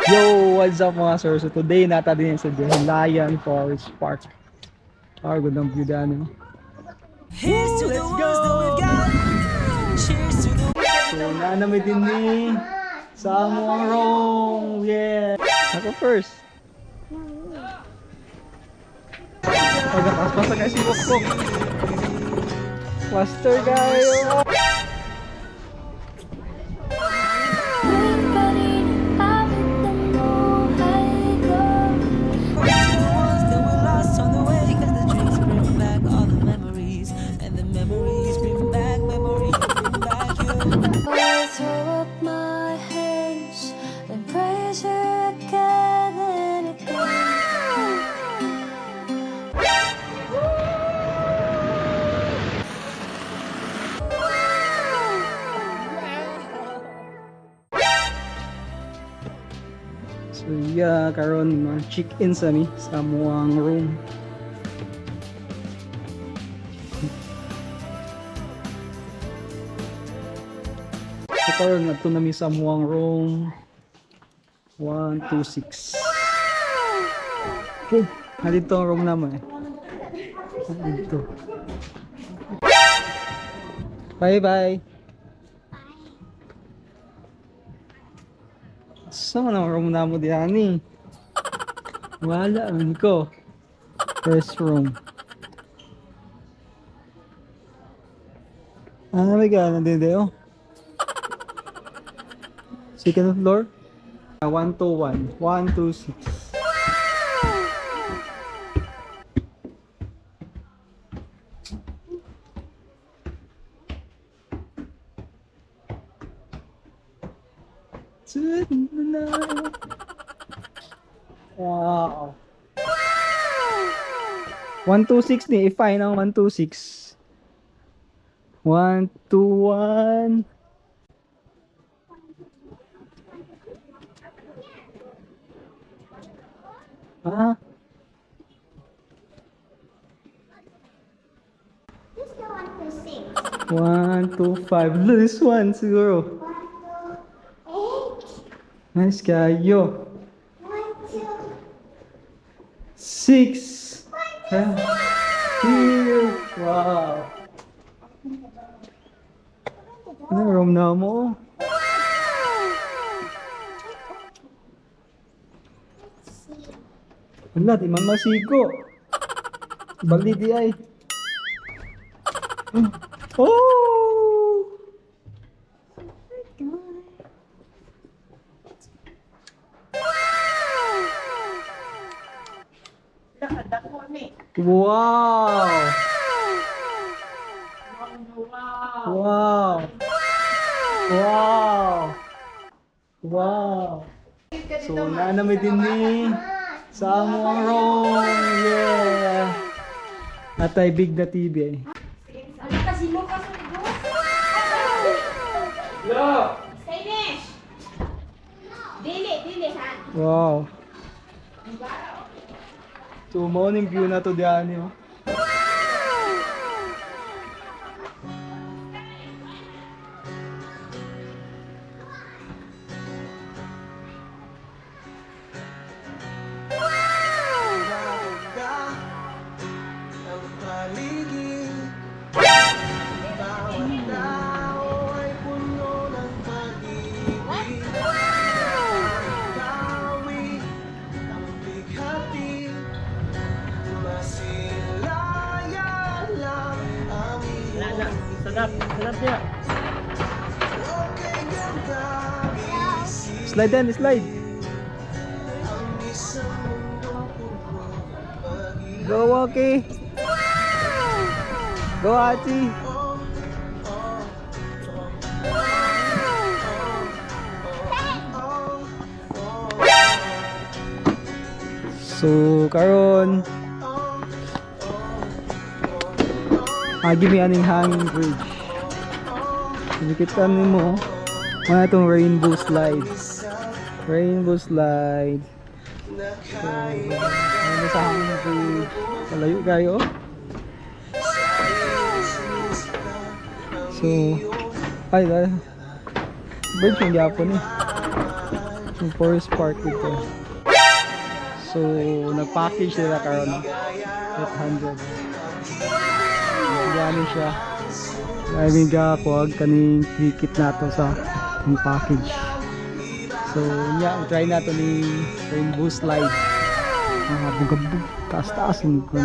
Yo, what's up, mga sir? So today nata din sa Dahilayan Forest Park. Ah, gandang view dyan, no? Here's to the Let's ones go! that we've got. Cheers to the So naanami din ni sa among room. Yeah! Ako first. Pagkakaspas na si Bokbok. Faster kayo! Pa rin awit ng buhay ko. to the ones that we lost on the way. 'Cause the drinks bring back all the memories. And the memories bring back, memories bring back you. I throw up my hands and praise you again and again. So yeah, karon check-in sa mi sa amuang room. So karon adto na mi sa amuang room 126. Okay, nandito ang room naman eh. Dito. Bye bye. Sa man ang room na mo diyan eh? Wala man ko. First room. Ah, may gana din oh. Second floor. 121. 126. Wow. 126 ni, i-find ang 126. 121. Ah, This the 1, 2, 6. 1, 2, 5. Look, this one siguro. 1, 2, 8. Nice kayo. 1, 2. 6. Here. Wow. Ano room na mo? Wala, di man masiko. Bali di ay. Oh! Wow! Wow! Wow! Wow! So, naanami din ni sa among room. Yeah! At ay big na TV eh. Ano ka si Lucas ang Stylish! Dili, dili ha. Wow. So, mao ning view na to diyan oh. Ganda ang paligid. Bawat tao ay puno ng pag-ibig. Tawi ang bighati. Masilayan lang ang iyong Sarap, sarap niya. Okay, ganda isip. Slide yan, slide. Ang isang mundong puno ng pag-ibig. Go, Waki. Go, Ati. So, karon agi mi aning hanging bridge. Nakita nimo mga itong rainbow slide. Rainbow slide. So, ano sa hanging bridge. Kalayo kayo. Oh. So, ay, ay. Bridge yung gyapon eh. So, Forest Park ito. So, nag-package nila karon 800. Gani siya. I mean, ga kuwag kaning ticket nato sa ang package. So, nya, try nato ni rainbow slide. Mga bugabug, taas-taas yung ko.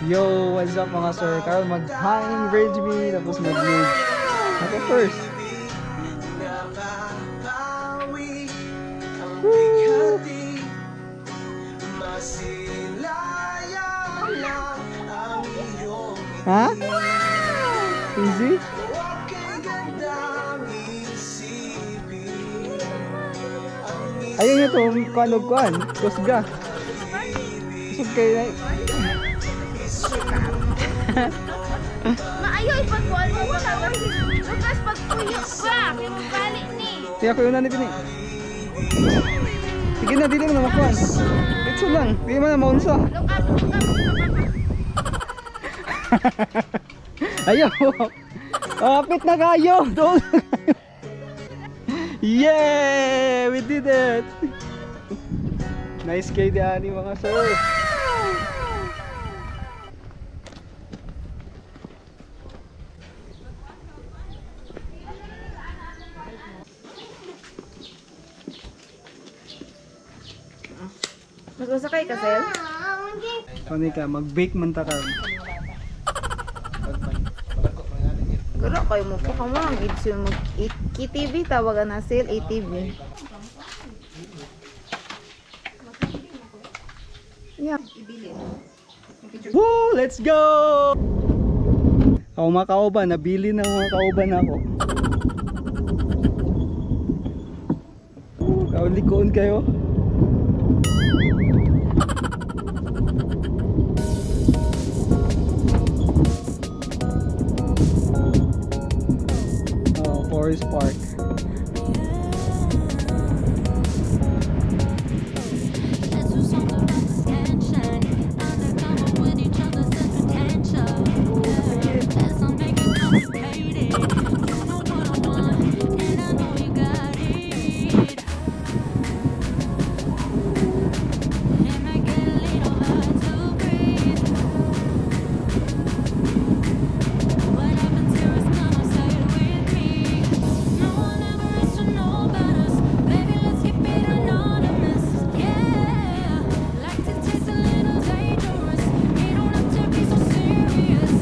Yo, what's up, mga sir? Karon mag-hanging bridge me, tapos mag-bridge. Ako first. Woo! Ha? Easy? Ayun ito, kuan og kuan, kusga. Kusog kayo na. Maayo ipagkuan mo ba? Lucas, pagpuyo ka. Kay mabalik ni. Kaya ko yun na ni Pini. Sige na, dili mo na makuan. Ito lang, di mo na maunsa. Lucas, Lucas, Lucas. Ayaw. Kapit na kayo. Doon. Yeah! We did it! Nice kay Danny, mga sir. Mas masakay ka, Sel? Ano ka, mag-bake man ta karon. Guro kayo mo po kamo ang idso mag KTV tawagan na sel ATV. Yeah. Woo! Let's go! Ako mga kauban, nabili ng mga kauban ako. Woo, kaulikoon kayo. Oh, Forest Park. Let's do something about attention. Undercover with each other's potential. Let's not make it complicated. You know what I want, and I know you got it. It might get a little hard to breathe. What happens here is gonna stay with me. No one ever is to know about us. Baby, let's keep it anonymous. Yeah, like to taste a little dangerous. It don't have to be so serious.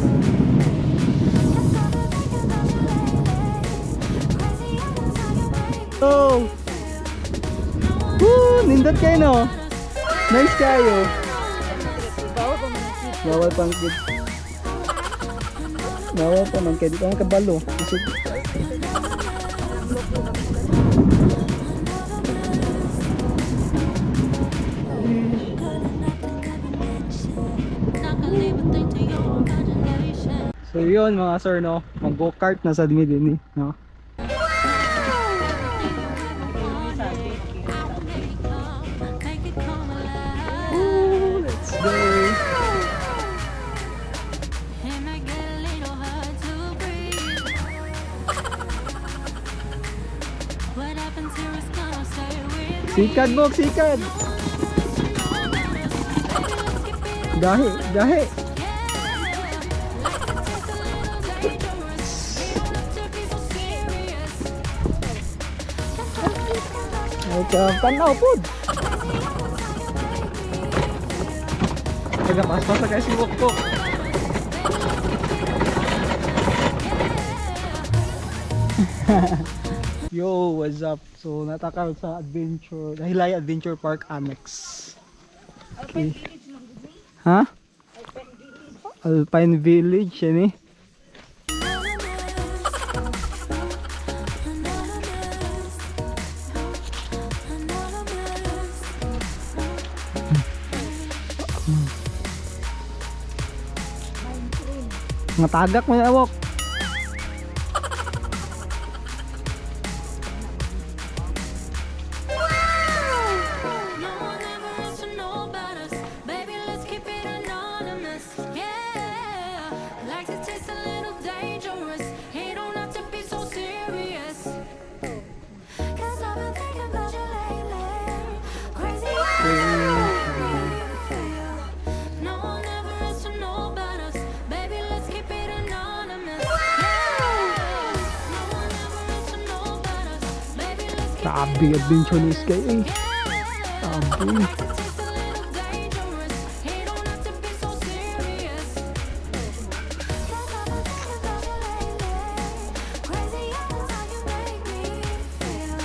'Cause I've been thinking about you lately. Crazy how you make me Oh! feel. No one Woo! Nindot kayo, no? Nice kayo. Bawal pang kid. Bawal pa man kay di pa man kabalo. Isip. Not gonna leave a thing to your imagination. So yun, mga sir, no, mag go kart na sad mi din eh, no. Everything you ever wanted, I will make it come, make it come alive. Woo, let's go. It might get a little hard to breathe. What happens here is gonna stay with me. Sikad mo, sikad. No one ever has to know about us. Baby, let's keep it Gahi, gahi. Yeah, like to taste a little dangerous. We don't have to be so serious. 'Cause I've been thinking about you Ay ka, tanaw pod. lately. Taga paspas na kayo si Wokpok. Yo, what's up? So, natakal sa Adventure, Hilaya Adventure Park Annex. Okay. Ha? Alpine Village, yan eh. Anonymous. Anonymous. Anonymous. Nga tagak mo na awok. No one ever has to know about us. Baby, let's keep it anonymous. Yeah, like to taste a little dangerous. It don't have to be so serious. Grabe, adventure ni Sky eh. Grabe. Taste a little dangerous. It don't have to be so serious. Can't stop thinking about you lately. Crazy how you make me feel.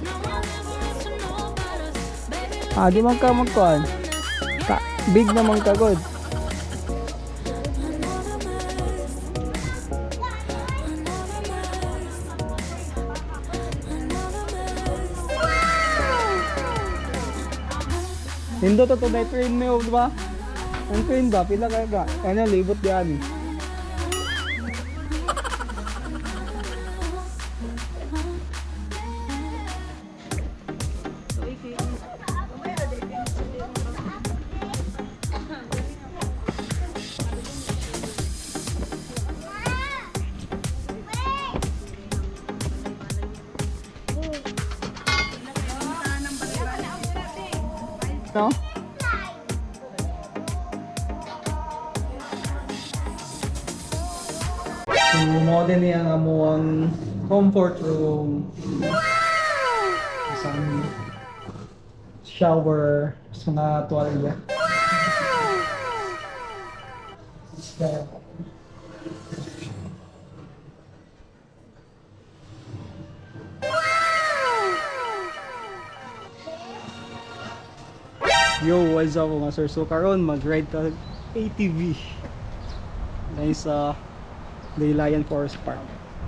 No one ever has to know about us. Baby, let's Ah, di man ka magkuan. Ta big naman ka god. anonymous. Anonymous. Anonymous. Nindo to to train mo, di ba? Ang train ba pila ka ka? Ano libot diyan eh. No? So, mo din niya ang amuang comfort room. Isang shower, sa mga tuwalya. Yo, what's up, mga sir? So karon mag-ride ta ATV. Nice sa Laylayan Forest Park.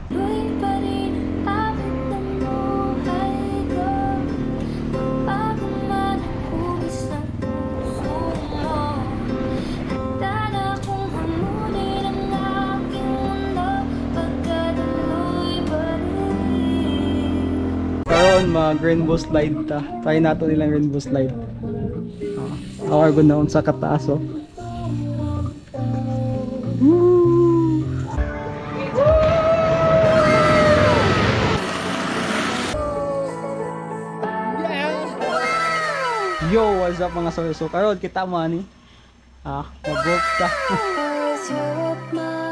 Tuloy pa rin abot ng buhay ko. Bago man hugis ng puso mo, handa na akong hamunin ang aking mundo, pagkatuloy pa rin. Karon mag rainbow slide ta. Try nato nilang rainbow slide. Ah, awar gud na unsa kataas oh. Woo! Yo, what's up, mga sir? So karon kita mo ani. Ah, mag-walk ta. Cause you're up my